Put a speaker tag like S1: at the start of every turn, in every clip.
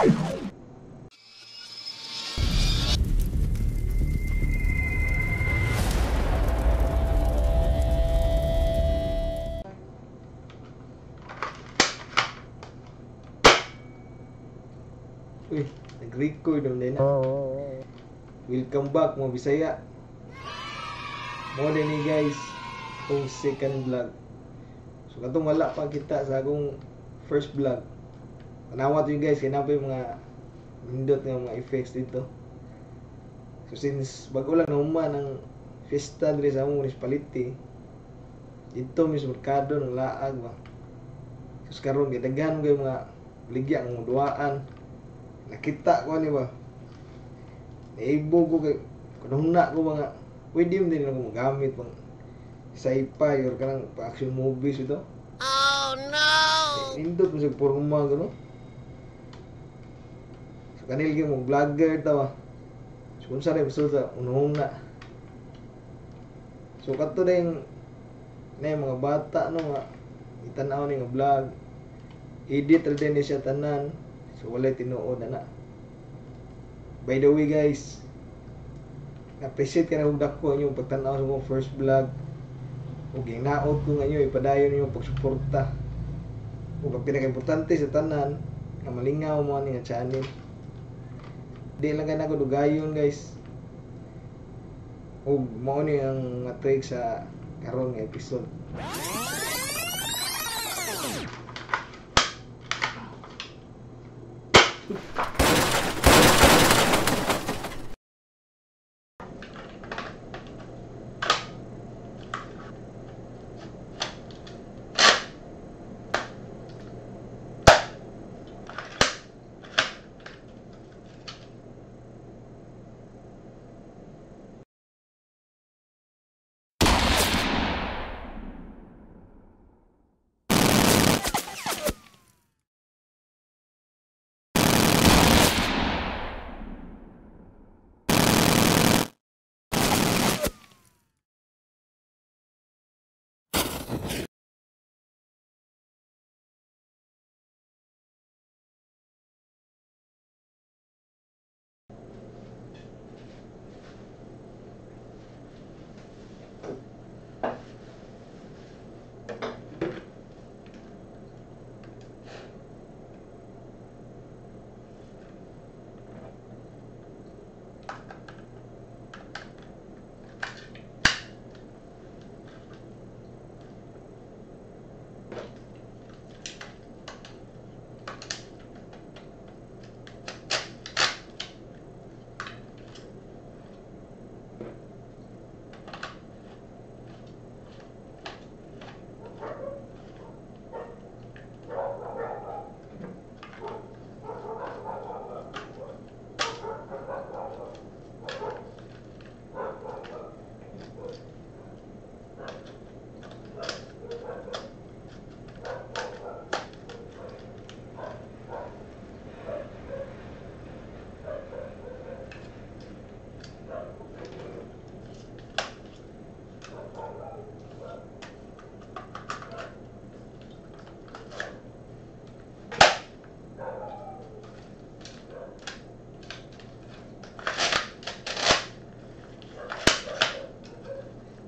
S1: Uy, nag-record naman din na. Welcome back mga Bisaya. Mo din ni guys, akong second vlog. So katong wala pa kita sa akong first vlog. Tanawa to you guys, kaya na pa yung mga nindot nga mga effects dito. So since bago lang nahuman ang fiesta diri sa among municipality, dito mis merkado ng laag ba. So karon gidaghan ko yung mga baligya ang duaan. Nakita ko ani ba. Naibog ko kay kununa ko mga pwede mo din ako magamit pang sci-fi or kanang pa action movies ito.
S2: Oh no!
S1: Nindot mo sa porma gano. So kanil gyud mo vlogger ta ba. So kung sa rin sa unong na. So kadto din na yung mga bata no nga itan-aw ni nga vlog. Edit ra din ni siya tanan. So walay tinuod na na. By the way guys, na-appreciate ka na kung dako inyong pagtan-aw sa akong first vlog. Ug ginaot ko nga inyo ipadayon ninyong pagsuporta. Ug ang pinakaimportante sa tanan nga malingaw mo ani nga channel. Di lang kay nako dugayon guys. Ug mao ni ang mga trick sa karon nga episode.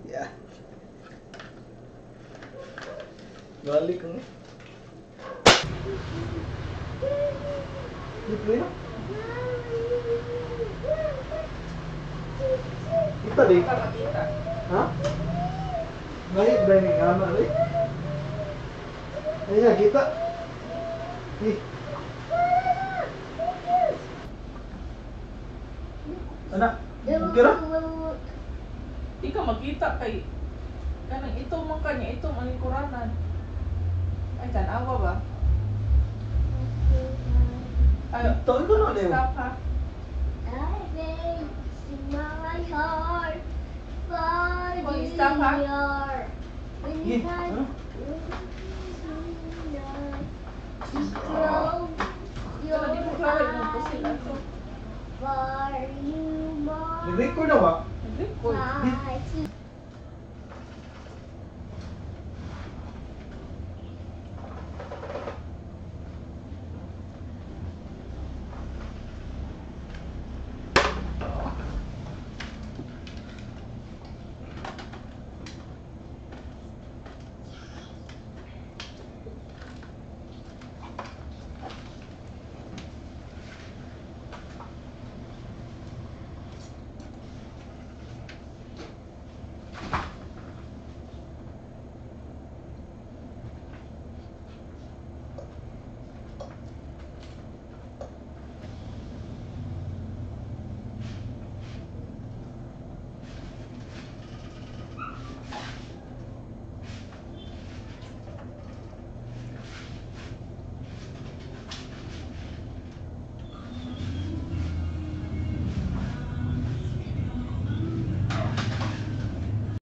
S1: Yeah. Balik ko. Dito yun? Kita di? Ha? Balik ba yung ama rin? Ayan siya, kita. Eh. Anak, okay ra?
S3: Di ka makita kay kanang ito man kanya, ito man lingkuranan. Ay, tanawa ba? Ay,
S1: Ito, ito na ulit.
S3: stop ha.
S2: I my heart for
S3: Hoy, stop, ha?
S1: Eh, ano?
S3: Pero di mo klaro yung pusil ato. Nag-record.